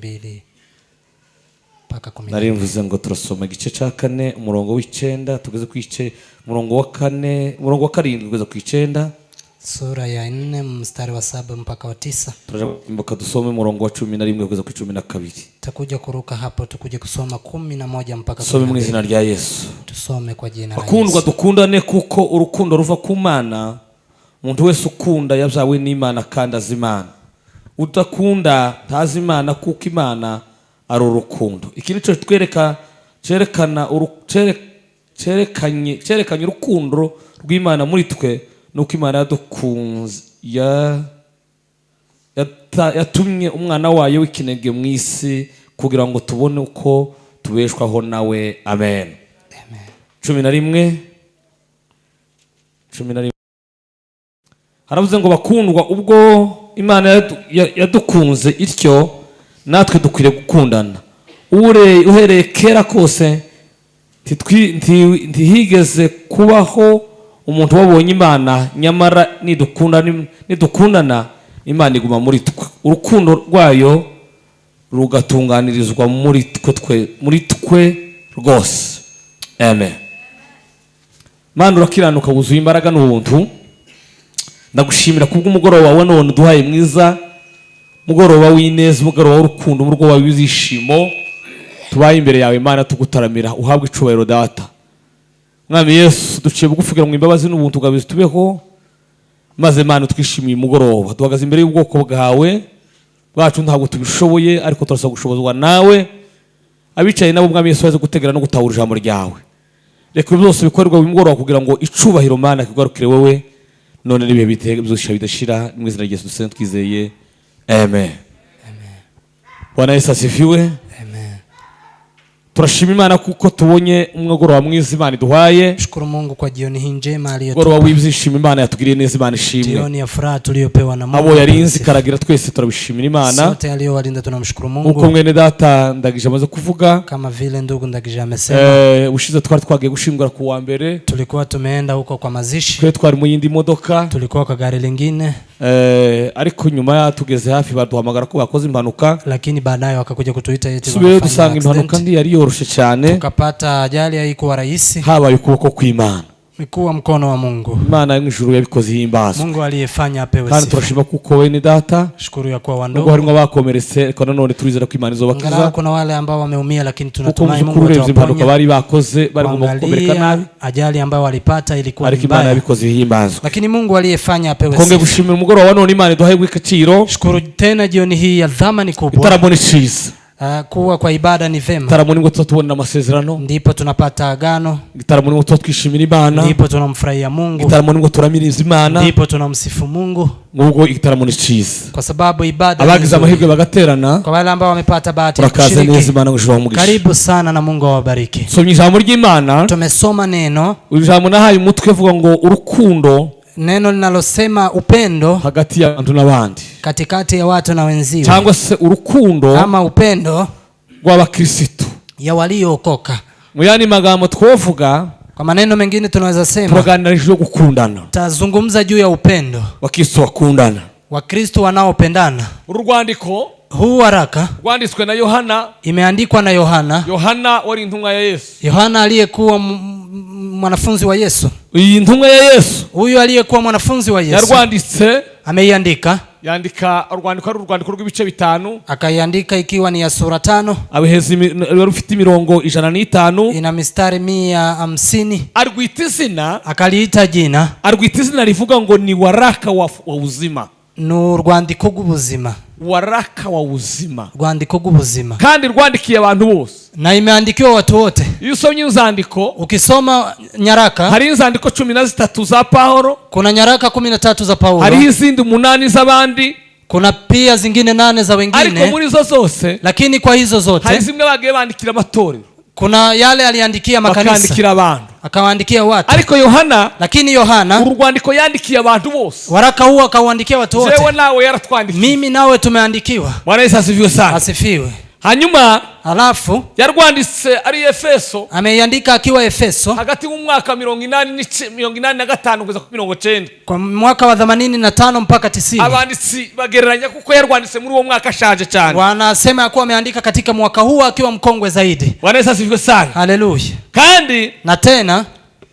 2 mpaka 12. Nari mvuze ngo turasoma igice cya kane, umurongo w'icenda tugeze ku ice, umurongo wa kane, umurongo wa karindwi kugeza ku icenda. Sura ya 4 mstari wa 7 mpaka wa 9. Turaja dusome umurongo wa 11 kugeza ku 12. Takuja kuruka hapo tukuje kusoma 11 mpaka Some kumi mu na izina mbili. Rya Yesu. Tusome kwa jina la Bakundwa, Yesu. dukundane kuko urukundo ruva ku Mana. Umuntu wese ukunda yabyawe n'Imana kandi azi Imana. Udakunda ntazi Imana, kuko Imana ari urukundo. Iki nicyo twereka cyerekana cyerekanye urukundo rw'Imana muri twe, nuko Imana yadukunze yatumye umwana wayo w'ikinege mu isi kugira ngo tubone uko tubeshwaho nawe. Amen. Amen. 11, 11 haravuze ngo: "Bakundwa, ubwo Imana yadukunze ityo, natwe dukwiriye gukundana. Uhereye kera kose ntihigeze kubaho umuntu wabonye Imana. Nyamara nidukundana, Imana iguma muri twe, urukundo rwayo rugatunganirizwa muri twe rwose." Amen. Mana, urakiranuka, wuzuye imbaraga n'ubuntu. Ndagushimira kubw'umugoroba wa none uduhaye mwiza, umugoroba w'ineza, umugoroba w'urukundo, umugoroba w'ibyishimo. Tubaye imbere yawe, Imana, tugutaramira. Uhabwe icubahiro, Data. Mwami Yesu, duciye bugufi kugira ngo imbabazi n'ubuntu bwawe zitubeho, maze Mana twishimiye umugoroba. Duhagaze imbere y'ubwoko bwawe bwacu, ntabwo tubishoboye, ariko turasaba gushobozwa nawe. Abicaye nabo, Mwami Yesu, baze gutegera no gutahura ijambo ryawe. Reka ibi byose bikorerwa uyu mugoroba kugira ngo icubahiro, Mana, kigarukire wowe none n'ibihe byose bidashira. Mu izina rya Yesu dusenga twizeye, amen. Bwana Yesu asifiwe. Amen. Turashima Imana kuko tubonye umugoroba mwiza Imana iduhaye. Shukuru Mungu kwa jioni hii njema Umugoroba aliyotupa. w'ibyishimo Imana yatugiriye neza. Imana ishimwe. Jioni ya furaha tuliyopewa na Mungu. Abo yarinze ikaragira, twese turabishimira Imana. Sote aliyowalinda tunamshukuru Nk'uko Mungu. mwene data Ndagije amaze kuvuga, Kama vile ndugu Ndagije amesema, ubushize twari twagiye gushingura ku wa mbere. Tulikuwa tumeenda huko kwa mazishi, Twe twari mu yindi modoka. Tulikuwa kwa gari lingine, Ariko nyuma tugeze hafi baduhamagara ko bakoze impanuka. Lakini baadaye wakakuja kutuita eti Subireyo wamefanya dusanga impanuka accident. ntiyari yoroshe cyane. Tukapata ajali haikuwa rahisi, Habaye ukuboko kw'Imana. Ikuwa mkono wa Mungu. Imana yo mu ijuru yabikoze, ihimbazwa. Mungu aliyefanya apewe Kandi sifa. turashima kuko bene data, Shukuru ya kuwa nubwo wandugu, harimo abakomeretse, ariko nanone turizera ko Imana izobakiza. Angalau kuna wale ambao wameumia, lakini Kuko mu tunatumai by'ukuri Mungu urebye impanuka atawaponya. bari bakoze, bari kugomba gukomereka nabi. Kuangalia ajali ambayo walipata ilikuwa ni Ariko Imana mbaya, yabikoze, ihimbazwa. Lakini Mungu aliyefanya apewe Twongeye sifa. gushimira umugoroba wa none Imana iduhaye w'igiciro. Shukuru tena jioni hii ya thamani kubwa. Igitaramo ni cyiza. Kuwa kwa ibada ni vema, Igitaramo nibwo tuba tubona amasezerano. Ndipo tunapata agano, Igitaramo nibwo tuba twishimira Imana. Ndipo tunamfurahia Mungu, Igitaramo nibwo turamiriza Imana. Ndipo tunamsifu Mungu, Ngubwo igitaramo ni cyiza. Kwa sababu ibada ni Abagize nzuri. amahirwe bagaterana, Kwa wale ambao wamepata bahati ya murakaza neza. kushiriki, Imana ngo ijuru umugisha. Karibu sana na Mungu awabariki. Somye ijambo ry'Imana. Tumesoma neno, Ijambo nahaye umutwe uvuga ngo urukundo neno linalosema upendo hagati y'abantu n'abandi, katikati ya watu na wenziwe, cyangwa se urukundo ama upendo rw'abakirisitu. Ya waliookoka. Mu yandi magambo twovuga, Kwa maneno mengine tunaweza sema, turaganira hejuru yo gukundana. Tazungumza juu ya upendo, Abakristo bakundana. Wakristo wanaopendana. Uru rwandiko Huu waraka rwanditswe na Yohana. Imeandikwa na Yohana. Yohana wari intumwa ya Yesu. Yohana aliyekuwa mwanafunzi wa Yesu. Iyi ntumwa ya Yesu Huyu aliyekuwa mwanafunzi wa Yesu yarwanditse. Ameiandika, Yandika urwandiko, ari urwandiko rw'ibice bitanu. Akaiandika ikiwa ni ya sura 5, Abiheza wari rufite imirongo 105. Ina mistari 150. Arwita izina, Akaliita jina, arwita izina rivuga ngo ni waraka wa uzima. Ni urwandiko rw'ubuzima. Waraka wa uzima. Rwandiko rw'ubuzima. Kandi rwandikiye abantu bose. Na imeandikiwa watu wote. Iyo usomye inzandiko, Ukisoma nyaraka, hari inzandiko 13 za Pawulo, kuna nyaraka 13 za Paulo, hariho izindi umunani z'abandi, kuna pia zingine nane za ariko wengine, muri izo zose lakini kwa hizo hari zote zimwe bagiye bandikira amatorero, kuna yale aliandikia makanisa, bakandikira abantu. Akawaandikia watu. Ariko Yohana, Lakini Yohana, uru rwandiko yandikiye abantu bose. Waraka huu akauandikia watu Jewe wote. nawe yaratwandikiye. Mimi nawe tumeandikiwa. Bwana Yesu asifiwe sana. Asifiwe. Hanyuma Halafu yarwanditse ari Efeso, ameiandika akiwa Efeso hagati y'umwaka 85 kugeza ku 90. Kwa mwaka wa 85 mpaka 90. Abanditsi bagereranya kuko yarwanditse muri uwo mwaka ashaje cyane. Wanasema ya kuwa ameandika katika mwaka huu akiwa mkongwe zaidi. Bwana Yesu asifiwe sana. Haleluya. Kandi Na tena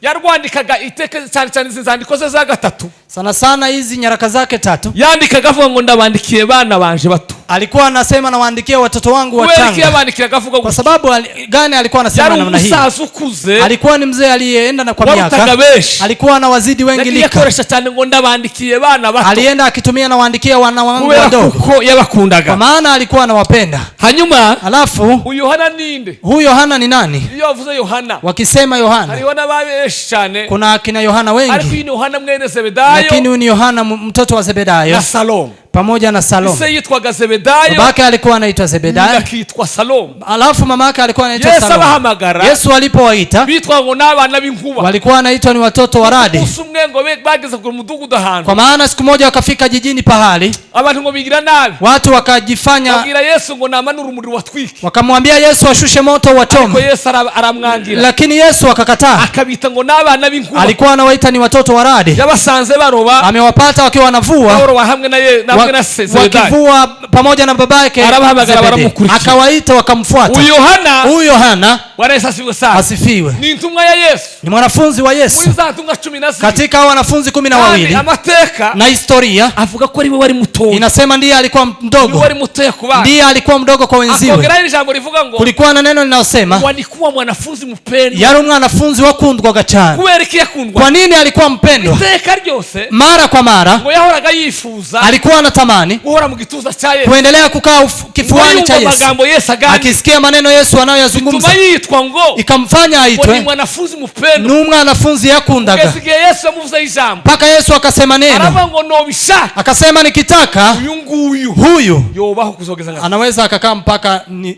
yarwandikaga iteka, cyane cyane izi nzandiko ze za gatatu, sana sana hizi nyaraka zake tatu, yandikaga avuga ngo ndabandikiye bana banje bato. Alikuwa anasema nawaandikia watoto wangu Kubera iki wachanga. yabandikiraga avuga Kwa gutya? sababu gani alikuwa anasema Yari namna hii? umusaza ukuze, Alikuwa ni mzee aliyeenda na kwa warutaga miaka, benshi. Alikuwa na wazidi wengi Yagiye lika. akoresha cyane ngo ndabandikiye bana bato, Alienda akitumia nawaandikia wana wangu kubera wadogo, kuko yabakundaga. kwa maana alikuwa anawapenda. Hanyuma Alafu uyu Yohana ninde? Huyu Yohana ni nani? Iyo bavuze Yohana, Wakisema Yohana, hariho n'ababenshi cyane, kuna akina Yohana ariko wengi, uyu ni Yohana mwene Zebedayo lakini huyu ni Yohana mtoto wa Zebedayo na Salomo. pamoja na Salomo. Ise yitwaga Zebedayo, Babake alikuwa anaitwa Zebedayo, akitwa Salomo. alafu mamake alikuwa anaitwa Yesu Salomo. abahamagara, Yesu alipowaita bitwa ngo n'abana b'inkuba. Walikuwa wanaitwa ni watoto wa radi. Umunsi umwe ngo bageze ku mudugudu ahantu, Kwa maana siku moja wakafika jijini pahali, abantu ngo bigira nabi, watu wakajifanya, babwira Yesu ngo namanure umuriro watwike, wakamwambia Yesu ashushe moto ariko wachome, Yesu aramwangira, lakini Yesu akakataa. Akabita ngo n'abana b'inkuba. Alikuwa anawaita ni watoto wa radi. Yabasanze baroba, Amewapata wakiwa wanavua, baroba hamwe na hamwe na se Zebedayo. wakivua pamoja na babake Arabahamagara, Zebedi. baramukurikira. Akawaita wakamfuata. Uyu Yohana, Huyu Yohana Bwana Yesu asifiwe sana, asifiwe, ni intumwa ya Yesu ni mwanafunzi wa muri Yesu za ntumwa 12. Katika hao wanafunzi kumi na Kandi wawili amateka na historia avuga ko ari we wari mutoya, inasema ndiye alikuwa niwe mdogo, wari mutoya ku bana. Ndiye alikuwa mdogo kwa wenziwe. Akongeraho ijambo rivuga ngo Kulikuwa na neno linalosema walikuwa mwanafunzi mpendwa. Yari umwanafunzi wakundwaga cyane. Kubera iki yakundwa? Kwa nini alikuwa mpendwa? Iteka ryose Mara kwa mara ngo yahoraga yifuza alikuwa anatamani guhora mu gituza cya Yesu, kuendelea kukaa ngo kifuani yumva cha Yesu, amagambo Yesu aganira, akisikia maneno Yesu anayoyazungumza, bituma yitwa ngo ikamfanya ngo ni aitwe mwanafunzi mpendwa. ni umwanafunzi yakundaga, Kugeza igihe Yesu yamuvuzeho ijambo, mpaka Yesu akasema neno, aravuga ngo nobishaka akasema nikitaka uyu nguyu huyu yobaho kuzogeza nka anaweza akakaa mpaka ni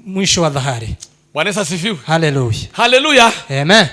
mwisho wa dhahari. Bwana Yesu asifiwe. Haleluya. Haleluya. Amen.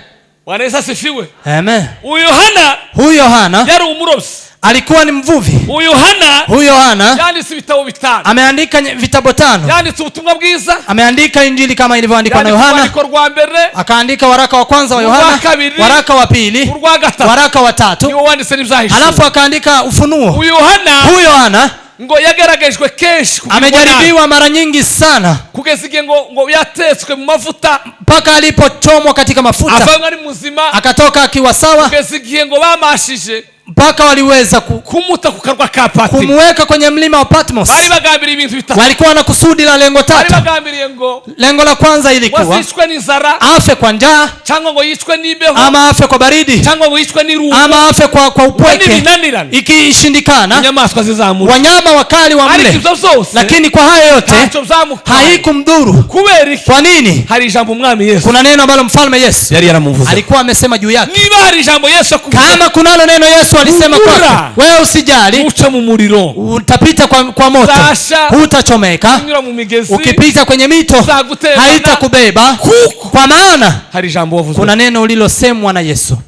Bwana Yesu asifiwe. Amen. Uyu Yohana Huyu Yohana yari umurobyi. alikuwa ni mvuvi. Uyu Yohana Huyu Yohana yanditse ibitabo bitanu, ameandika vitabu 5. yanditse ubutumwa bwiza, Ameandika injili kama ilivyoandikwa na yanditse Yohana, urwandiko rwa mbere, akaandika waraka wa kwanza wa Urwa Yohana, kabiri, waraka wa pili, urwa gatatu, waraka wa tatu, niwo wanditse n'ibyahishuwe. alafu akaandika Ufunuo. Uyu Yohana Huyu Yohana ngo yageragejwe kenshi kugirwa nabi, amejaribiwa mara nyingi sana, kugeza igihe ngo yatetswe mu mavuta, mpaka alipochomwa katika mafuta avanywe ari muzima, akatoka akiwa sawa, kugeza igihe ngo bamashije mpaka waliweza kumuta ku karwa ka Patimo. kumuweka kwenye mlima wa Patmos. Bari bagambiriye ibintu bitatu. Walikuwa na kusudi la lengo Bari tatu. bagambiriye ngo Lengo la kwanza ilikuwa wazicwe n'inzara, afe kwa njaa, cyangwa ngo yicwe n'imbeho, ama afe kwa baridi, cyangwa ngo yicwe n'irungu, ama afe kwa ngo upweke. nibinanirana Ikishindikana, inyamaswa zizamura. wanyama wakali Ariko wamle. ibyo byose Lakini kwa hayo yote ntacyo byamutwaye. haikumdhuru. Kubera iki? Kwa nini? Hari ijambo umwami Yesu Kuna neno ambalo mfalme Yesu yari yaramuvuze. alikuwa amesema juu yake. Niba hari ijambo Yesu akuvuze, Kama kunalo neno Yesu alisema Humura. kwake, wewe usijali, uca mu muriro, utapita kwa moto, Zasha. hutachomeka. Unyura mu migezi, Ukipita kwenye mito Uzagutembana. haitakubeba, Kuko kwa maana hari ijambo wavuze. kuna neno ulilosemwa na Yesu.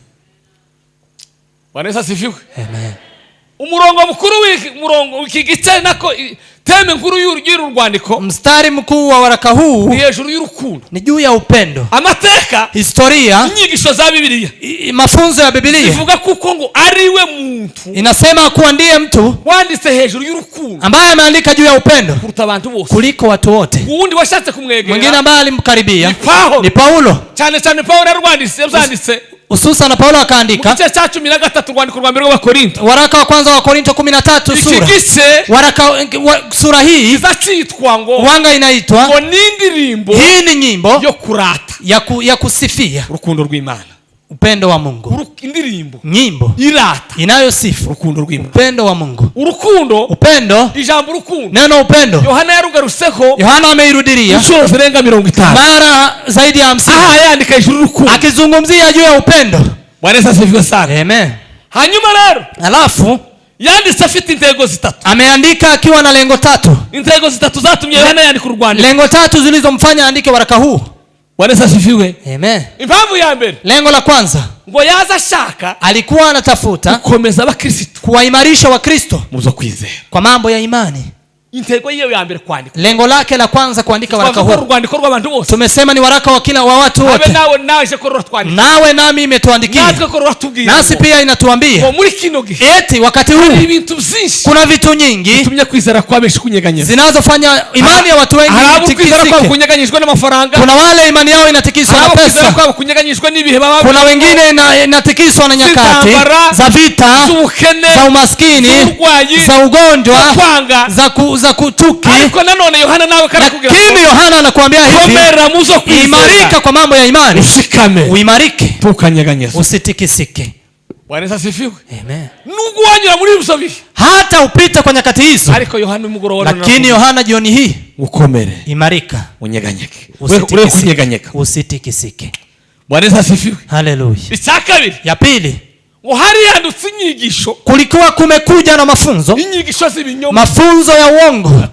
Bwana Yesu asifiwe. Amen. Umurongo mukuru w'iki murongo iki gice nako theme nkuru y'uru rwandiko Mstari mkuu wa waraka huu ni hejuru y'urukundo. Ni juu ya upendo. Amateka, Historia, inyigisho za Bibiliya mafunzo ya Biblia zivuga kuko ngo ari we muntu inasema kuwa ndiye mtu wanditse hejuru y'urukundo ambaye ameandika juu ya upendo kuruta abantu bose. Kuliko watu wote. Uwundi washatse Mwingine kumwegera ambaye alimkaribia ni Pawulo. Ni Paulo. Cyane cyane Pawulo yarwanditse, yabyanditse Hususan Paulo mu akaandika gice cya 13, urwandiko rwa mbere rw'Abakorinto. Waraka wa kwanza wa Korinto 13 Iki sura. gice Waraka sura hii kiza cyitwa ngo wanga inaitwa ngo ni indirimbo hii ni nyimbo yo kurata ya kusifia urukundo rw'Imana. Upendo wa Mungu. Indirimbo Nyimbo irata inayosifu urukundo rw'Imana. Upendo wa Mungu. Urukundo, Upendo, ijambo urukundo, neno upendo, Yohana yarugarutseho Yohana ameirudilia inshuro zirenga 50 mara zaidi ya 50, aha yandika hejuru y'urukundo. Akizungumzia juu ya upendo. Bwana Yesu asifiwe sana. Amen. Hanyuma rero Alafu yanditse afite intego zitatu. Ameandika akiwa na lengo tatu. Intego zitatu zatumye Yohana yandika urwandiko. Lengo tatu zilizomfanya aandike waraka huu. Bwana Yesu asifiwe. Amen. Impamvu ya mbere, Lengo la kwanza, ngo yaza ashaka alikuwa anatafuta gukomeza abakristo kuwaimarisha Wakristo mu byo kwizera. Kwa mambo ya imani. Intego yiwe ya mbere kwandika, Lengo lake la kwanza kuandika waraka twavuga huu, urwandiko rw'abantu bose, tumesema ni waraka wa kila wa watu abe wote, nawe naje ko ruratwandika, nawe nami imetuandikia, natwe ko ruratubwira nasi ngo pia inatuambia ngo muri kino gihe eti wakati hari huu ibintu byinshi kuna vitu nyingi bitumye kwizera kwa benshi kunyeganyeza. zinazofanya imani ya watu wengi Hari abo kwizera kwabo itikisike. kunyeganyijwe n'amafaranga, Kuna wale imani yao inatikiswa hari na abo kwizera pesa, kwabo kunyeganyijwe n'ibihe baba kuna wengine inatikiswa na nyakati Z'intambara, za vita, z'ubukene, za umaskini, z'uburwayi, za ugonjwa, kwanga. za kuchuki. Ariko nanone Yohana nawe karakubwira Lakini Yohana anakuambia hivi, komera muzo kwizera, imarika kwa mambo ya imani, ushikame, uimarike, ntukanyeganyezwe. usitikisike. Bwana Yesu asifiwe. Amen. Nubwo wanyura muri ibyo bihe, Hata upite kwa nyakati hizo, ariko Yohana umugoroba lakini Yohana jioni hii, ukomere, imarika, unyeganyeke, ure usitikisike, kunyeganyeka. usitikisike. Bwana Yesu asifiwe. Haleluya. Icya kabiri, Ya pili, ngo hariyandutse inyigisho, kulikuwa kumekuja na mafunzo, inyigisho z'ibinyoma mafunzo ya uongo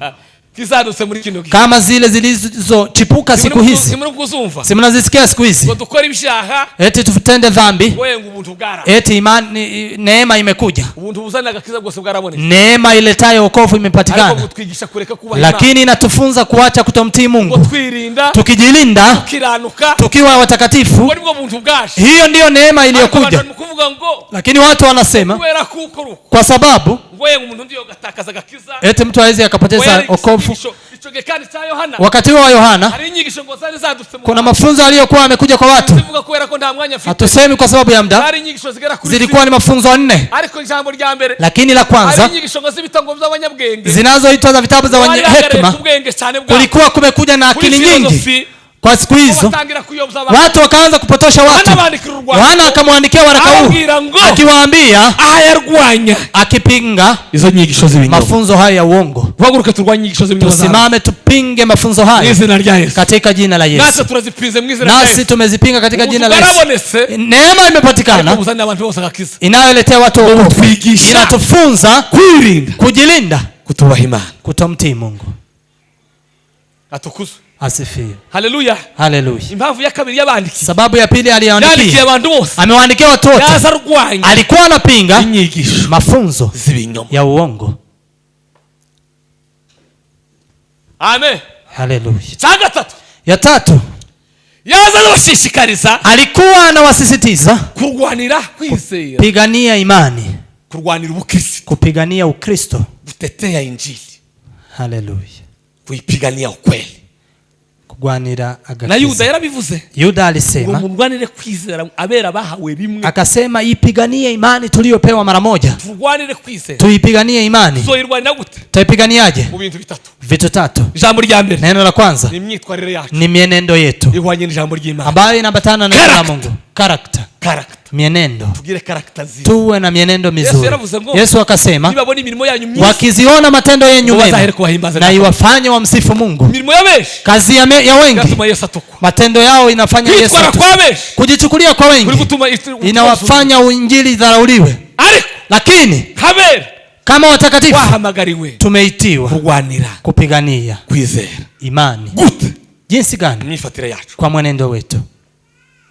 zizadutse muri kino gihe, kama zile zilizochipuka siku hizi, zimuri kuzumva, si mnazisikia siku hizi, ngo dukore ibyaha, eti tutende dhambi, we ngo ubuntu bwara eti imani, neema imekuja, ubuntu buzana agakiza bwose bwarabonetse, neema iletayo wokovu ariko imepatikana, butwigisha kureka kubaha Imana, lakini inatufunza kuacha kutomtii ngo Mungu, twirinda, tukijilinda, tukiranuka, tukiwa watakatifu. ubwo nibwo buntu bwaje. Hiyo ndiyo neema Ariko abantu iliyokuja, bari mu kuvuga ngo lakini watu wanasema kubera kuko uko kwa sababu ngo ye ngo umuntu ndiyo gatakaza agakiza, eti mtu hawezi ngo akapoteza yari wokovu. inyigisho. Ico gihe kandi cya Yohana Wakati huo wa Yohana hari inyigisho ngo zari zadutse mu kuna mafunzo aliyokuwa amekuja kwa watu, zivuga kubera ko nta mwanya afite, hatusemi kwa sababu ya muda, hari inyigisho zigera kuri zilikuwa ni mafunzo 4, ariko ijambo rya mbere, lakini la hari kwanza inyigisho ngo z'ibitango by'abanyabwenge zinazoitwa za vitabu za bari wenye bahagarariye hekima, ku bwenge cyane bwabo, kulikuwa kumekuja na kuri akili nyingi filosofi, kwa siku hizo, batangira kuyobya abantu. watu wakaanza kupotosha watu. Yohana bandikira urwandiko, Yohana akamwandikia waraka huu ababwira ngo akiwaambia, ayarwanya akipinga izo nyigisho z'ibinyoma. mafunzo hayo ya uongo. Duhaguruke turwanye inyigisho z'ibinyoma Tusimame tupinge mafunzo mu hayo izina rya Yesu. katika jina la Natwe Yesu. turazipinze mu izina rya Nasi Yesu. tumezipinga katika jina la Yesu. Bwarabonetse, Neema ariko imepatikana buzanira abantu bose agakiza, inayoletea watu wokovu, butwigisha inatufunza kwirinda, kujilinda, kutubaha Imana. kutomtii Mungu. Atukuzwe. Asifiwe. Haleluya. Haleluya. Impamvu ya kabiri yabandikiye, Sababu ya pili yandikiye aliyoandikia, abantu bose, amewaandikia watu wote, yaza arwanya alikuwa anapinga inyigisho mafunzo z'ibinyoma. ya uongo. Amen. Haleluya. Icya gatatu, Ya tatu, yaza arabashishikariza alikuwa anawasisitiza kurwanira kwizera, pigania imani, kurwanira ubukristo, kupigania Ukristo. gutetea injili, Haleluya. kuipigania ukweli. Kugwanira Na Yuda agakiza. yarabivuze Yuda ngo alisema, murwanire kwizera abera bahawe rimwe, akasema ipiganie imani tuliyopewa mara moja, turwanire kwizera. tuipiganie imani. Tuzoyirwanira gute? Tutaipiganiaje? Mu bintu bitatu. Vitu tatu. Ijambo rya mbere Neno la kwanza ni imyitwarire yacu ni mienendo yetu ihwanye n'ijambo ry'Imana, ambayo inaambatana na neno la Character. Mungu. Character, karagita, mienendo. tugire karagita nziza. Tuwe na mienendo mizuri. yaravuze ngo, Yesu akasema, nibabona imirimo yanyu myiza wakiziona matendo yenyu ngo mema bazahere kubahimbaza. na iwafanye wamsifu Mungu. Imirimo ya benshi Kazi ya wengi, igatuma Yesu atukwa, matendo yao inafanya Yesu kwitwara atukwe. kwa benshi Kujichukulia kwa kuri wengi gutuma inawafanya injili idharauliwe, ariko lakini kabera kama watakatifu wahamagariwe tumeitiwa kurwanira kupigania kwizera imani. gute? Jinsi gani? Imyifatire yacu. Kwa mwenendo wetu.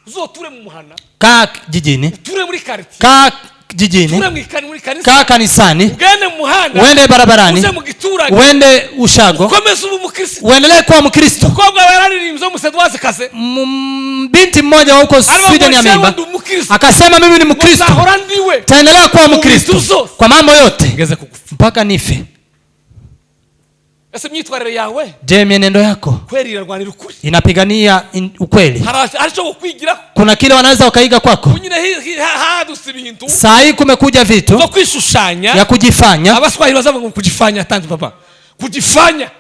Uzoture mu muhana, Kaa jijini, uture muri quartier, kaa uture jijini, muri kanisa, kaa kanisani, ugende mu muhanda, uende barabarani, uje mu giturage, uende ushago, ukomeze ube umukristo. uendelee kuwa Mkristo. Umukobwa yararirimbye w'umusedwazikaze, Binti mmoja wa huko Sweden ameimba ndi umukristo, akasema, mimi ni Mkristo, nzahora ndiwe taendelea kuwa Mkristo bintu zose. kwa mambo yote ngeze kugufa. mpaka nife. Ese imyitwarire yawe Je, mienendo yako kweri irarwanira ukuri? inapigania ukweli? Hari icyo kukwigiraho? Kuna kile wanaweza wakaiga kwako. Nyine hadutse ibintu Saa hii kumekuja vitu byo kwishushanya, ya kujifanya, abaswahili bazavuga ngo kujifanya, tanzi papa, kujifanya,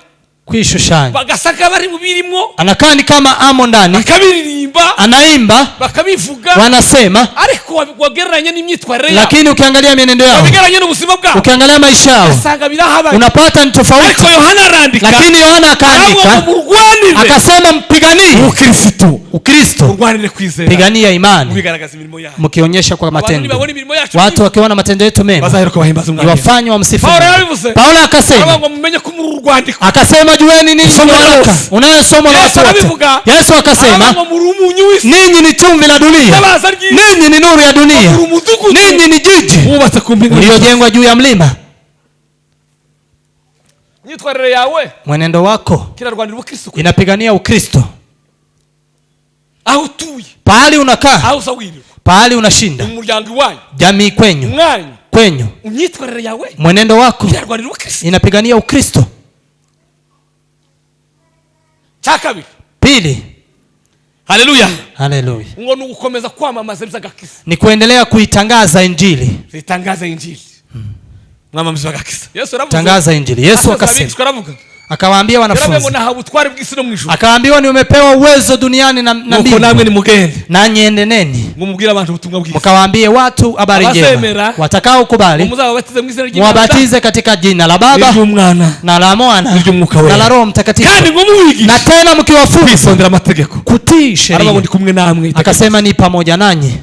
kwishushanya, bagasaka bari mu birimo, anakaa ni kama amo ndani, bakabiririmba, anaimba, bakabivuga, wanasema, ariko wagereranya n'imyitwarire yabo, lakini ukiangalia mienendo yao, wabigereranya n'ubuzima bwabo, ukiangalia maisha yao, ugasanga birahabanye. unapata ni tofauti. Ariko Yohana arandika, Lakini Yohana aravuga ngo akaandika murwanire akasema, mpiganie ubukristo, Ukristo, murwanire kwizera, pigania imani mubigaragaza imirimo yacu. mkionyesha kwa Abantu matendo. nibabona imirimo yacu Watu wakiona matendo yetu mema bazaheruka bahimbaza Umwami Yesu. iwafanye wamsifu Paulo Mungu. yarabivuze. Paulo Aravuga akasema, ngo mumenye ko muri uru rwandiko akasema jueni ninyi Usoma ni waraka yose. unayosomwa na Yesu watu wote. arabivuga. Yesu Aravuga akasema, ngo muri umunyu w'isi, ninyi ni chumvi la dunia, itabaza ry'isi, ninyi ni nuru ya dunia, muri umudugudu ninyi ni jiji wubatse ku mpinga uliojengwa juu ya mlima. Nyine Imyitwarire yawe Mwenendo wako kirarwanira ubukristo inapigania Ukristo. Aho utuye, Pahali unakaa, aho uza wirirwa, pahali unashinda, mu muryango iwanyu, jamii kwenyu, umwanya, kwenyu, imyitwarire yawe mwenendo wako kirarwanira ubukristo. inapigania Ukristo. Cya kabiri. Pili. Haleluya. Haleluya. Ngo ni ugukomeza kwamamaza iby'agakiza. Ni kuendelea kuitangaza injili. Zitangaza injili, mwamamaza iby'agakiza. Yesu yaravuze. Tangaza injili. Yesu Asoza akasema, abigishwa aravuga, akawaambia yaravuze ngo wanafunzi, nahawe ubutware bw'isi no mu ijuru. Akaambiwa nimepewa uwezo duniani na Nuko mbingu, namwe nimugende nanyi endeneni ngo mubwire abantu ubutumwa bwiza, mkawaambie watu habari njema, Abazemera, watakao kubali ngo muzababatize mu izina ry'Imana muwabatize katika jina la Baba n'iry'Umwana na la Mwana n'iry'Umwuka Wera. Na la Roho Mtakatifu, kandi ngo mubigishe na tena mkiwafunza kwitondera amategeko. Kutii Aravuga ngo sheria. ndi kumwe namwe iteka. Akasema ni pamoja nanyi.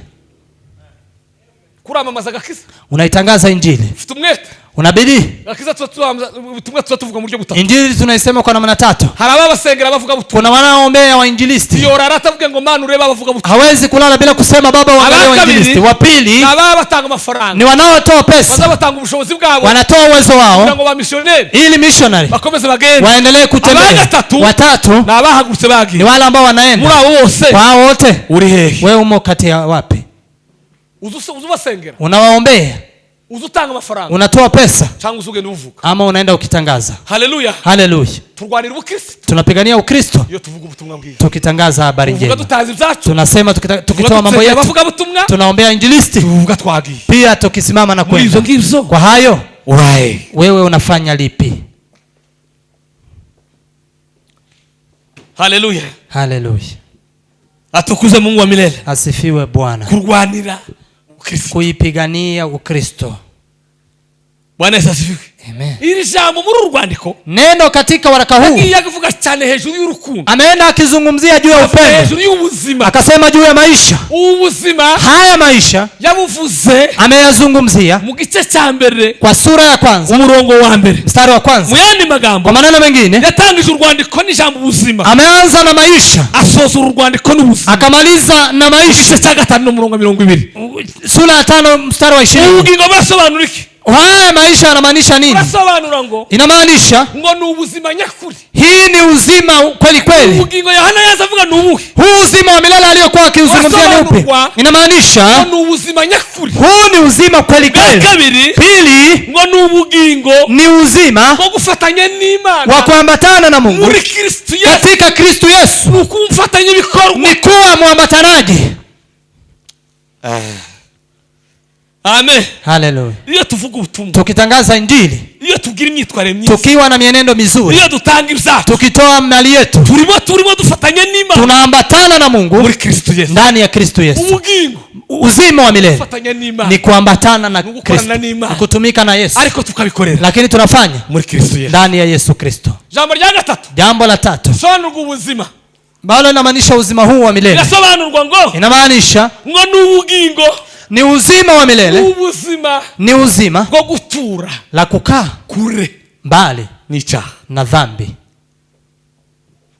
Kuramamaza agakiza. Unaitangaza injili, Ufite umwete. Una bidii. Agakiza tuba tuamamaza, ubutumwa tuba tuvuga mu buryo butatu. Injili tunaisema kwa namna tatu. Hari ababasengera bavuga butumwa. Kuna wanaoombea wainjilisti, Yorara atavuga ngo Mana urebe abavuga butumwa. Hawezi kulala bila kusema Baba uangalie Aba kabiri, wainjilisti. Wa pili ni ababa batanga amafaranga, ni wanaotoa pesa, baza batanga ubushobozi bwabo wanatoa uwezo kugira wao ngo ba missionnaire ili missionary bakomeze bagende. waendelee kutembea. Aba gatatu Watatu ni abahagurutse ni bagiye. wale ambao Muri wanaenda. abo bose Kwa hao wote, uri hehe? wewe umo kati ya wapi? Uza uza ubasengera, Unawaombea, uza utanga amafaranga, unatoa pesa, cyangwa uza ugenda uvuga? Ama unaenda ukitangaza? Haleluya. Haleluya. Turwanira ubukristo Tunapigania Ukristo iyo tuvuga ubutumwa bwiza. Tukitangaza habari Tuvuga njema. dutazi ibyacu. Tunasema tukitoa mambo yetu, abavuga butumwa, tunaombea injilisti tuvuga twagiye. Pia, tukisimama na Muri ibyo kwenda. ngibyo Kwa hayo, urahe? Wewe unafanya lipi? Haleluya. Haleluya. Atukuze Mungu wa milele. Asifiwe Bwana. Kurwanira ubukristo. Kuipigania Ukristo. Bwana Yesu asifiwe. Amen. Iri jambo muri uru rwandiko Neno katika waraka huu agiye avuga cyane hejuru y'urukundo, ameenda akizungumzia juu ya avuga upendo, hejuru y'ubuzima. Akasema juu ya maisha. Ubuzima Haya maisha yabuvuze ameyazungumzia mu gice cya mbere, kwa sura ya kwanza, umurongo wa mbere. Mstari wa kwanza. Mu yandi magambo, Kwa maneno mengine, yatangije urwandiko n'ijambo ubuzima, ameanza na maisha, asoza uru rwandiko n'ubuzima. Akamaliza na maisha. Igice cya gatanu n'umurongo wa 20. Sura ya 5 mstari wa 20. Ubugingo burasobanura iki? Haya maisha yanamaanisha nini? Burasobanura ngo Inamaanisha ngo ni ubuzima nyakuri. Hii ni uzima kweli kweli. Ubugingo Yohana yaza avuga ni ubuhe? Huu uzima wa milele aliyokuwa akiuzungumzia ni upi? Urasobanurwa Inamaanisha ngo ni ubuzima nyakuri. Huu ni uzima kweli Bwa kweli. kabiri, Pili, ngo ni ubugingo ni uzima bwo gufatanya n'Imana wa kuambatana na Mungu muri Kristo Yesu. Katika Kristo Yesu. Ni ukumfatanya ibikorwa. Ni kuwa mwambatanaji. Amen. Haleluya. Iyo tuvuga ubutumwa, Tukitangaza injili, iyo tugira imyitwarire myiza, tukiwa na mienendo mizuri, iyo dutanga ibyacu, tukitoa mali yetu, turimo dufatanya n'Imana tunaambatana na Mungu muri Kristo Yesu. Ndani ya Kristo Yesu. Ubugingo Uzima wa milele gufatanya n'Imana ni kuambatana na ni gukorana Kristo, n'Imana. Ni kutumika na Yesu, ariko tukabikorera lakini tunafanya muri Kristo Yesu. Ndani ya Yesu Kristo. Ijambo rya gatatu, Jambo la tatu sobanurwa ubuzima, ambalo linamaanisha uzima huu wa milele, birasobanurwa ngo inamaanisha ngo ni ubugingo, ni uzima wa milele, ubuzima ni uzima bwo gutura la kukaa kure mbali n'icyaha. Na dhambi.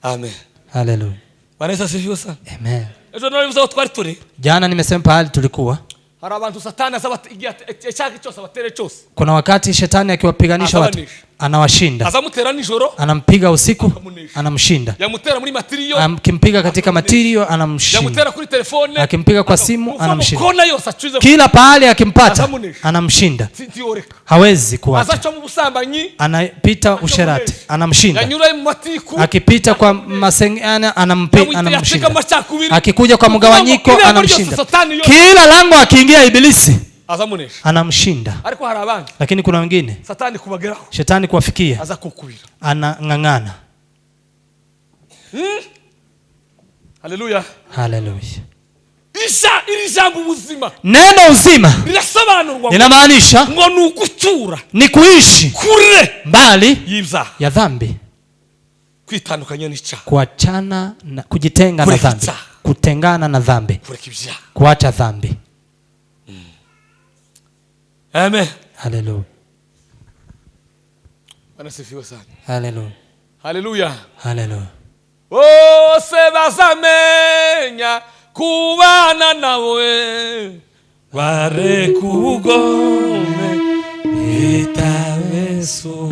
Amen. Haleluya. Bwana Yesu asifiwe sana. Amen. Ejo narabivuze aho twari turi. Jana nimesema pahali tulikuwa, Hari abantu Satani aza igihe icyaha cyose abatere cyose, kuna wakati shetani akiwapiganisha watu Azabanisha. Anawashinda, Azamutera nijoro, anampiga usiku, Akamunesha. Anamshinda, yamutera muri matiriyo, akimpiga katika matirio anamshinda, yamutera kuri telefone, akimpiga kwa simu Uva mu anamshinda, kona yose acuze, kila pahali akimpata Azamunesha. Anamshinda, ntiyoreka. Hawezi kuacha, Azaca mu busambanyi, anapita usherati anamshinda, yanyura mu matiku, akipita kwa masengana yateka anamshinda, amacakubiri, akikuja kwa mgawanyiko Irembo ryose anamshinda, Satani yose kila lango akiingia ibilisi azamunesha. Anamshinda. Ariko hari abandi Lakini kuna wengine Satani kubageraho shetani kuwafikia aza kukubira. Anang'ang'ana. Haleluya. Haleluya. Isha iri jambo ubuzima Neno uzima rirasobanurwa ngo linamaanisha ngo ni ugutura ni kuishi kure mbali y'ibyaha, ya dhambi, kwitandukanya n'icyaha, kuachana na kujitenga na Kureka dhambi, icyaha. Kutengana na dhambi, kureka ibyaha. Kuacha dhambi. Amen. Haleluya. Bwana asifiwe sana. Haleluya. Haleluya. Haleluya. Bose bazamenya kubana nawe, bareka ubugome bitabe Yesu.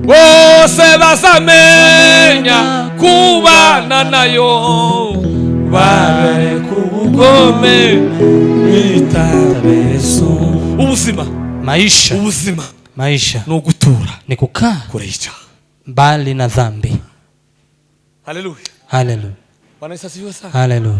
Bose bazamenya kubana nayo, bareka ubugome, bitabe Yesu. Ubuzima, Maisha, ubuzima maisha ni ugutura ni kukaa kure y'icyaha. Mbali na dhambi. Haleluya. Haleluya. Bwana Yesu asifiwe sana. Haleluya.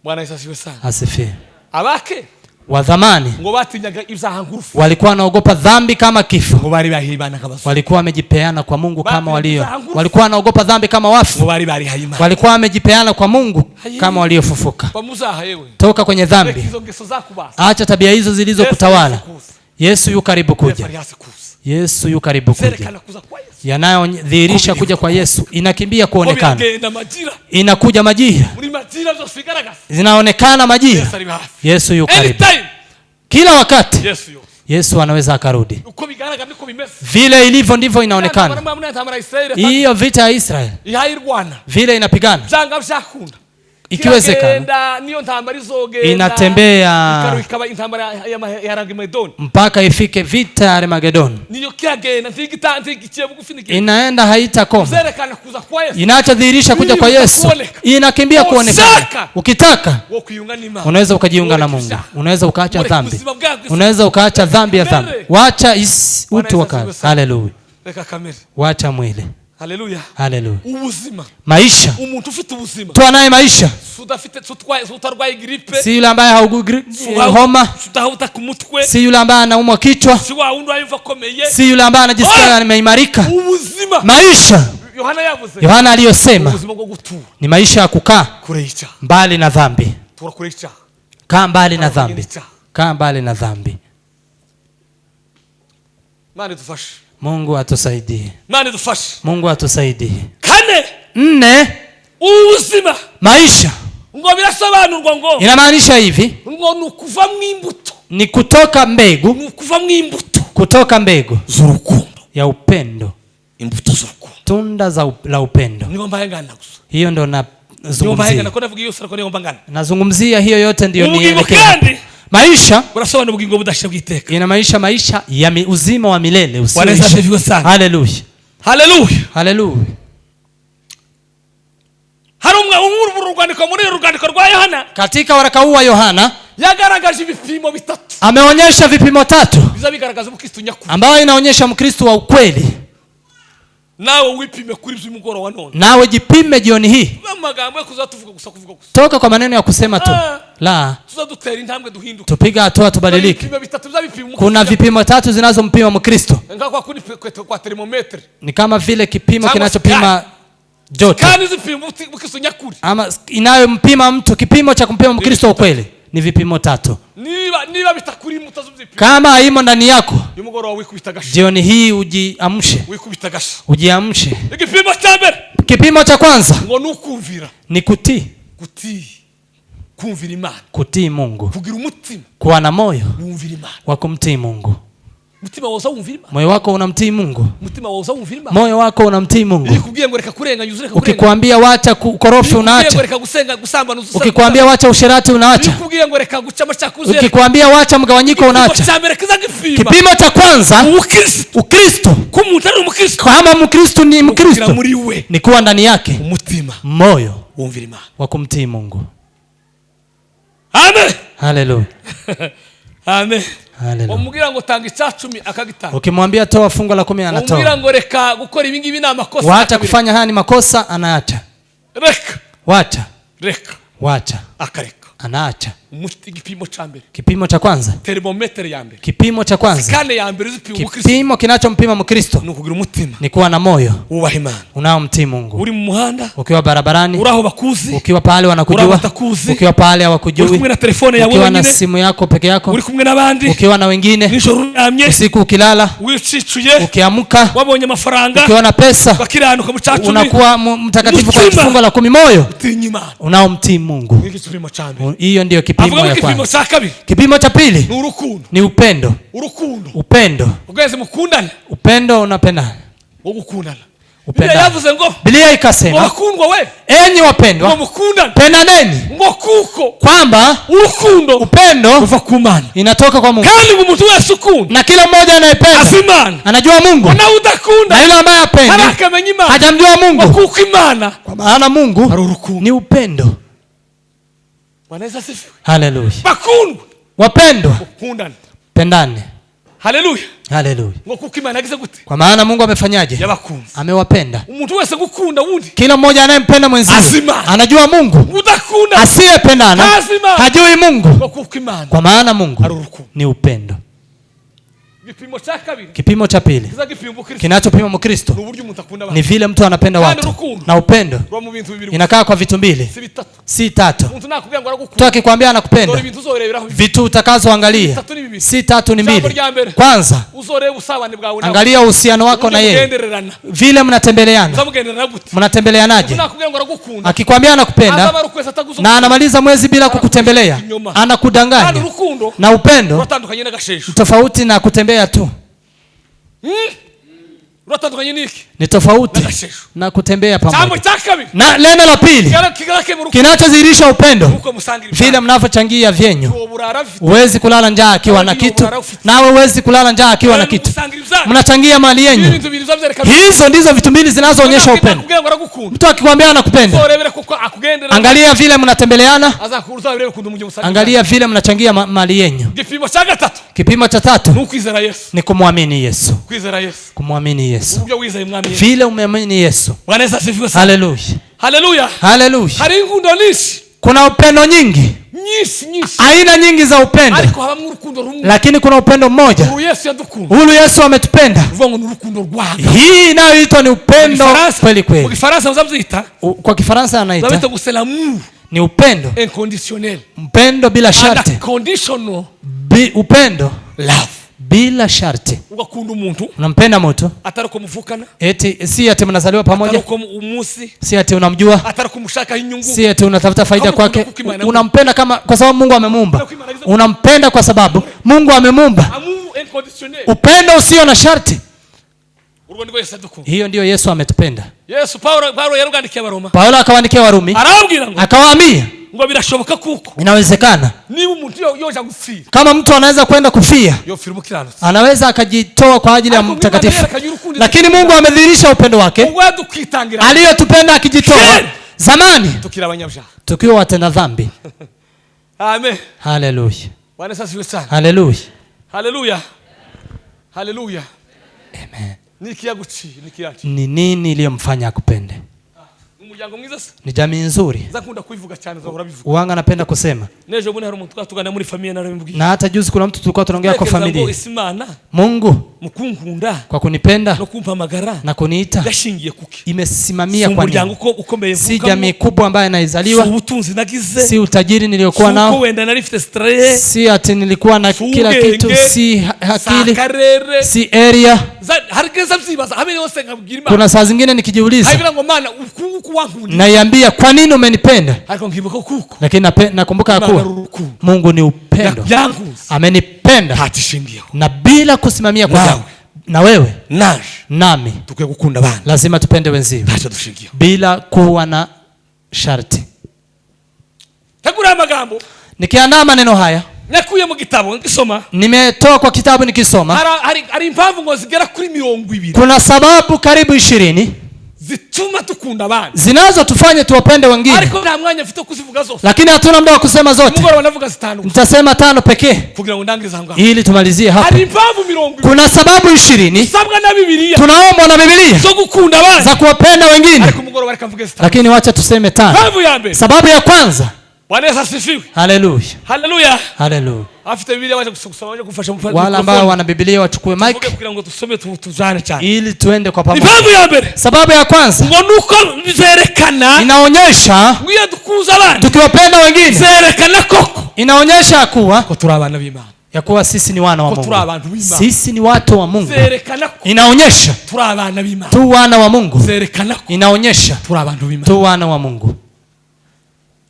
Bwana Yesu asifiwe sana. Asifiwe. Abake Wa zamani ngo batinyaga ibyaha nk'urupfu. Walikuwa wanaogopa dhambi kama kifo. Ngo bari bahiye Imana nk'abazu. Walikuwa wamejipeana kwa Mungu kama walio, walikuwa wanaogopa dhambi kama Ngo wafu. bari barihaye Imana. Walikuwa wamejipeana kwa Mungu kama waliofufuka. Va mu byaha yewe. Toka kwenye Reka dhambi, izo ngeso zakubasa. Acha tabia hizo zilizokutawala. Yesu ari hafi kuza. Yesu yu karibu Yesu kuja. ari hafi kuza. Yesu yu karibu kuja. Zerekana kuza kwa Yesu. Yanayodhihirisha kuja kwa Yesu inakimbia Ko kuonekana. biragenda majira. Inakuja majira, Muri majira byose bigaragaza. Zinaonekana majira. Yesu ari hafi. Yesu yu karibu Anytime. Kila wakati. Yesu yoza. Yesu anaweza akarudi. Uko bigaragara niko bimeze. Vile ilivyo ndivyo inaonekana. Intambara intambara ya Israeli Hiyo vita ya Israel ihaye irwana. Vile inapigana, Byanga byakunda. Ikiwezekana Kiragenda, niyo ntambara izogenda. Inatembea. Ikaba intambara ya Armagedoni. Mpaka ifike vita ya Armagedon. Niyo kiragenda ntigita ntigikiye bugufi ntigenda. Inaenda, haitakoma. Zerekana kuza kwa Yesu. Inachodhihirisha kuja kwa Yesu inakimbia kuonekana. Ukitaka Wo kwiyunga n'Imana. Unaweza ukajiunga na Mungu, unaweza ukaacha dhambi, unaweza ukaacha dhambi ya dhambi. Wacha utu wa kale. Haleluya. Reka kamere. Wacha mwili. Haleluya. Haleluya. Ubuzima. Maisha, Umuntu ufite ubuzima. mtu anaye maisha Sudafite sutwaye sutarwaye grippe. Si yule ambaye haugui homa, Sudahuta ku mutwe. Si yule ambaye anaumwa kichwa, Si wa wundi wayumva akomeye. Si yule ambaye anajisikia ameimarika. Ubuzima. Maisha Yohana yavuze. Yohana aliyosema Ubuzima bwo gutura ni maisha ya kukaa kure y'icyaha. Mbali na dhambi. Tura kure y'icyaha. Kaa mbali na dhambi, kaa mbali na dhambi. Imana idufashe. Mungu atusaidie. Imana idufashe. Mungu atusaidie. Kane. Nne, Ubuzima maisha ngo birasobanurwa ngo inamaanisha hivi, ngo ni ukuva mu imbuto, ni kutoka mbegu, ni ukuva mu imbuto kutoka mbegu z'urukundo. Ya upendo, Imbuto z'urukundo. Tunda la upendo. Niyo mbaye ngana gusa. Hiyo ndo Niyo mbaye nazungumzia. ngana ko ndavuga iyo ariko niyo mba ngana. Nazungumzia hiyo yote, ndiyo Ubugingo nielekea. kandi Maisha burasobanura ubugingo budashira bw'iteka. Ina maisha ya uzima wa milele Bwana Yesu usioisha. asifiwe sana. Haleluya. Haleluya. Haleluya. Hari umwe uru rwandiko muri uru rwandiko rwa Yohana Katika waraka huu wa Yohana yagaragaje ibipimo bitatu ameonyesha vipimo tatu biza bigaragaza umukristo nyakuri. Ambayo inaonyesha Mkristo wa ukweli. Nawe wipime kuri by'umugoroba none. Nawe jipime jioni hii. Mu magambo yo kuza tuvuga gusa kuvuga gusa. Toka kwa maneno ya kusema tu. Ah. La, Tuza dutera intambwe duhinduka. Tupiga hatua tubadilike. Ibipimo bitatu biza bipima umukristo Kuna nyakuri. vipimo tatu zinazompima Mkristo. Nka kwa kundi kwa thermometer. Ni kama vile kipimo Cyangwa kinachopima joto kandi zipima umukristo nyakuri. Ama inayompima mtu, kipimo cha kumpima Mkristo wa ukweli ni vipimo tatu. Niba niba bitakuri mutazubyipima. Kama haimo ndani yako, Uyu mugoroba wikubita agashi. Jioni hii ujiamshe, Wikubita agashi. Ujiamshe. Igipimo cya mbere Kipimo cha kwanza ngo ni ukumvira. Ni kutii, Gutii. Kumvira Imana. Kutii Mungu, Kugira umutima kuwa na moyo wumvira Imana. Wa kumtii Mungu. Umutima wawe wumvira Imana. Moyo wako unamtii Mungu, Umutima wawe wumvira Imana. moyo wako unamtii Mungu. Iyo ikubwiye ngo reka kurenganya uzureka kurenganya. Ukikwambia wacha ukorofi Iyo ikubwiye ngo unaacha, reka gusenga gusambana uzusanga. Ukikwambia wacha usherati Iyo unaacha, ikubwiye ngo reka guca amacakubiri uzureka. Ukikwambia wacha mgawanyiko Igipimo unaacha. cya mbere kiza gipima. Kipimo cha kwanza, Ubukristo. Ukristo, Ko umuntu ari umukristo. kama Mkristo ni Kugira Mkristo, muri we ni kuwa ndani yake umutima moyo wumvira Imana. Wa kumtii Mungu. Amen. Haleluya. Amen. Haleluya. Umubwira ngo tanga icyacumi akagitanga. Ukimwambia toa fungu la 10 Umubwira anatoa. ngo reka gukora ibi ngibi ni amakosa. Wacha akabireka. kufanya haya ni makosa, anaacha. Reka. Wacha, Reka. wacha, Akareka. Anaacha. Umuti igipimo cya mbere. Kipimo cha kwanza, Thermometer ya mbere. Kipimo cha kwanza, Scan ya mbere izipima umukristo. Kipimo kinachompima Mkristo Ni ukugira umutima ni kuwa na moyo wubaha Imana. Unaomtii Mungu. Uri mu muhanda, Ukiwa barabarani, uri aho bakuzi, ukiwa pahali uri aho wanakujua, batakuzi, ukiwa pahali uri hawakujui, kumwe na telefone yawe ukiwa na wenyine, simu yako peke yako, uri kumwe n'abandi, ukiwa na wengine, nijoro uryamye, usiku ukilala, wicicuye, ukiamka, wabonye amafaranga, ukiwa na pesa, bakiranuka mu cya cumi, unakuwa mtakatifu kwa Umutima. fungu la 10, moyo utinya Imana. unaomtii Mungu. Ni igipimo cya mbere. Hiyo ndiyo kipimo Avuga ngo ya igipimo kwanza. cya kabiri Kipimo cha pili ni urukundo. ni upendo. Urukundo. Upendo. Ubweze mukundane. Upendo unapendana. Wo gukundana. Upendane. Yavuze ngo Biblia ngo ikasema, bakundwa we, enyi ngo wapendwa, mukundane, pendaneni, ngo kuko kwamba urukundo upendo ruva ku Mana, inatoka kwa Mungu, kandi ngo umuntu wese ukunda na kila mmoja anayependa azi Imana, anajua Mungu, nawe udakunda na yule ambaye hapendi ntarakamenya Imana, hajamjua ngo Mungu, kuko Imana kwa maana Mungu ari urukundo. ni upendo. Bwana Yesu asifiwe. Haleluya. Bakundwa, Wapendwa, mukundane. pendane. Haleluya. Haleluya. Ngo kuko Imana yagize gute? Kwa maana Mungu amefanyaje? Yabakunze. Amewapenda. Umuntu wese gukunda wundi Kila mmoja anayempenda mwenziwe Azima. anajua Mungu, udakunda asiyependana Azima. hajui Mungu, ngo kuko Imana kwa maana Mungu ari urukundo. ni upendo. Igipimo cya kabiri Kipimo cha pili kiza gipima umukristo kinachopima Mkristo ni uburyo umuntu akunda ni abantu. vile mtu anapenda Kandi watu, urukundo na upendo ruba mu bintu bibiri gusa, inakaa kwa vitu mbili, si bitatu. si tatu. Umuntu nakubwira ngo Mtu aragukunda, akikwambia dore anakupenda, ibintu uzoreberaho bibiri. vitu utakazoangalia Bitatu ni bibiri. si tatu, ni Jambo mbili. rya mbere. Kwanza Uzoreba ubusabane bwawe nawe. angalia uhusiano wako na Uburyo yeye, mugendererana. vile mnatembeleana, Uzamugenderera gute? mnatembeleanaje? Umuntu nakubwira ngo aragukunda, Akikwambia anakupenda azamara ukwezi ataguza na anamaliza mwezi bila kukutembelea, Kinyoma. Kandi anakudanganya. urukundo Na upendo ruratandukanye n'agashesho. tofauti na kutembea tu, Ruratandukanye n'iki? ni tofauti N'agashesho. na kutembea Jambo pamoja. cya kabiri Na neno la pili kigaragara mu rukundo kinachodhihirisha upendo, uko musangira vile mnavyochangia vyenyu. uwo burara afite Huwezi kulala njaa akiwa na kitu, nawe huwezi kulala njaa akiwa na kitu. musangira ibyanyu. Mnachangia mali yenyu. Ibintu bibiri bizabyerekana. Hizo ndizo vitu mbili zinazoonyesha upendo. Nakubwira ngo aragukunda, Mtu akikwambia anakupenda, uzorebere kuko akugenderera, angalia vile mnatembeleana, azakuru uzabirebe ukuntu mujye musangira. angalia vile mnachangia mali yenyu. Igipimo cya gatatu Kipimo cha tatu ni ukwizera Yesu. ni kumwamini Yesu, Kwizera Yesu, kumwamini Yesu uburyo wizeye Umwami Yesu. vile umeamini Yesu. Bwana Yesu asifiwe sana. Haleluya, Haleluya. haleluya. Hari inkundo nyinshi Kuna upendo nyingi, nyinshi nyinshi, aina nyingi za upendo, ariko habamo urukundo rumwe lakini kuna upendo mmoja. ubu Yesu yadukunda, Huyu Yesu ametupenda, uvuga ngo ni urukundo rwaga. hii inayoitwa ni upendo kweli Mu kweli. Gifaransa bazabyita Kwa Kifaransa anaita babyita ngo c'est l'amour ni upendo, inconditionnel, upendo bila sharti, unconditional upendo love. bila sharti. Ugakunda umuntu Unampenda mtu atari uko muvukana, eti si ati mnazaliwa atari pamoja, uko umunsi, si ati unamjua, atari uko umushakaho inyungu, si ati unatafuta faida Kama kwake. kuna kuki Unampenda kama kwa sababu Mungu amemuumba, unampenda kwa sababu Mungu amemuumba. Amour inconditionnel. Upendo usio na sharti, Urwo nirwo Yesu adukunda. hiyo ndiyo Yesu ametupenda. Yesu Paulo yarugandikiye Abaroma, Paulo akawaandikia Warumi arababwira ngo akawaambia, ngo birashoboka kuko inawezekana niba umuntu yoja gupfira, kama mtu anaweza kwenda kufia, yopfira umukiranutsi. anaweza akajitoa kwa ajili ya Ariko mtakatifu, Imana yerekanye urukundo, lakini Mungu amedhihirisha upendo wake ubwo yadukwitangira aliyotupenda akijitoa Kera. zamani tukiri abanyabyaha. tukiwa watenda dhambi. Amen. Haleluya, Bwana Yesu asifiwe sana. haleluya. Haleluya, haleluya. Amen. Niki yaguciye? Niki yaciye? Ni nini iliyomfanya akupende? Umuryango mwiza se? Ni jamii nzuri. Nzakunda kubivuga cyane, nzahora bivuga. Uwanga napenda kusema, N'ejo bundi hari umuntu twatugana muri famille, narabimbwiye. na hata juzi kuna mtu tulikuwa tunaongea kwa Ntekereza ngo familia. ese Imana Mungu mu kunkunda kwa kunipenda no kumpamagara na kuniita yashingiye kuki? imesimamia Si kwa umuryango nini? uko ukomeye Si mvukamo, jamii kubwa ambayo si naizaliwa, ubutunzi nagize, si utajiri si niliyokuwa uko nao, wenda nari mfite stress, si ati nilikuwa na si kila kitu, ubwenge, si si akili, akarere. si area. Hari igihe nza hamwe yose nkabwira Imana, Kuna saa zingine nikijiuliza, nkabwira ngo Mana, uku nguku wankundiye, naiambia kwa nini umenipenda, ariko nkibuka kuko lakini nakumbuka ya Imana ari kuwa urukundo. Mungu ni upendo, Yankunze amenipenda ntagishingiyeho. na bila kusimamia kwa Nawe. jambo. Na wewe Naje nami dukwiye gukunda abana lazima tupende wenziwe ntacyo dushingiyeho. bila kuwa na sharti. Tegura amagambo Nikiandaa maneno haya, nakuye mu gitabo ngisoma, nimetoa kwa kitabu nikisoma, hari impamvu ngo zigera kuri 20 kuna sababu karibu 20 zituma dukunda abana, zinazotufanya tuwapende wengine, ariko nta mwanya mfite wo kuzivuga zose. lakini hatuna muda wa kusema zote. Umugoroba ndavuga zitanu gusa Nitasema 5 pekee kugira ngo ndangize aho ngaho. ili tumalizie hapa. Hari impamvu 20 Kuna sababu 20 usabwa na Bibiliya tunaombwa na Biblia zo gukunda abana, za kuwapenda wengine, ariko umugoroba reka mvuge zitanu. lakini wacha tuseme 5. Impamvu ya mbere, Sababu ya kwanza, Bwana Yesu asifiwe. haleluya, Haleluya. haleluya. Afite Bibiliya baje gusoma, baje gufasha mu Wale ambao wana Biblia wachukue tuvuge mic kugira ngo tusome tujane cyane. ili tuende kwa pamoja. Impamvu ya mbere Sababu ya kwanza ngo nuko zerekana inaonyesha ngo iyo dukunze abana, tukiwapenda wengine, zerekana koko inaonyesha kuwa ko turi abana b'Imana, ya kuwa sisi ni wana wa Ko turi Mungu, abantu b'Imana. sisi ni watu wa Mungu. Zerekana ko Inaonyesha turi abana b'Imana, tu wana wa Mungu, zerekana ko inaonyesha turi abantu b'Imana. tu wana wa Mungu.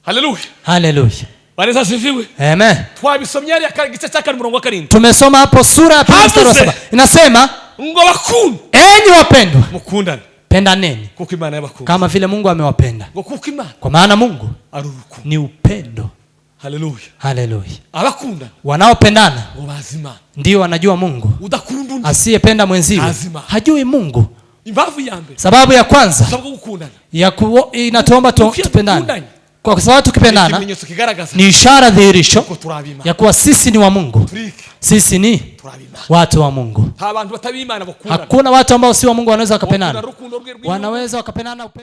Haleluya. Haleluya, Bwana Yesu asifiwe. amen. Twabisomye hariya igice cya kane umurongo wa 7. Tumesoma hapo sura ya 2 mstari wa Havuze. 7 inasema, Ngo bakundwe enyi wapendwa, mukundane. Pendaneni Kuko Imana y'abakunda. kama vile Mungu amewapenda. Ngo kuko Imana Kwa maana Mungu ari urukundo. ni upendo. Haleluya. Haleluya. Abakunda Wanaopendana ngo bazi Imana. ndio wanajua Mungu. Udakunda undi, Asiyependa mwenziwe Lazima. hajui Mungu. Impamvu ya mbere Sababu ya kwanza usabwa gukundana ya inatuomba Ukiya tupendane, dukundanye. kwa sababu tukipendana ikimenyetso kigaragaza ni ishara dhihirisho ko turi ab'Imana. ya kuwa sisi ni wa Mungu, Turike sisi ni turi ab'Imana. watu wa Mungu. Nta bantu batari Imana bakundana. Hakuna watu ambao si wa Mungu wanaweza Bakundana wakapendana, urukundo rwe rw'inyuma. wanaweza wakapendana upendo.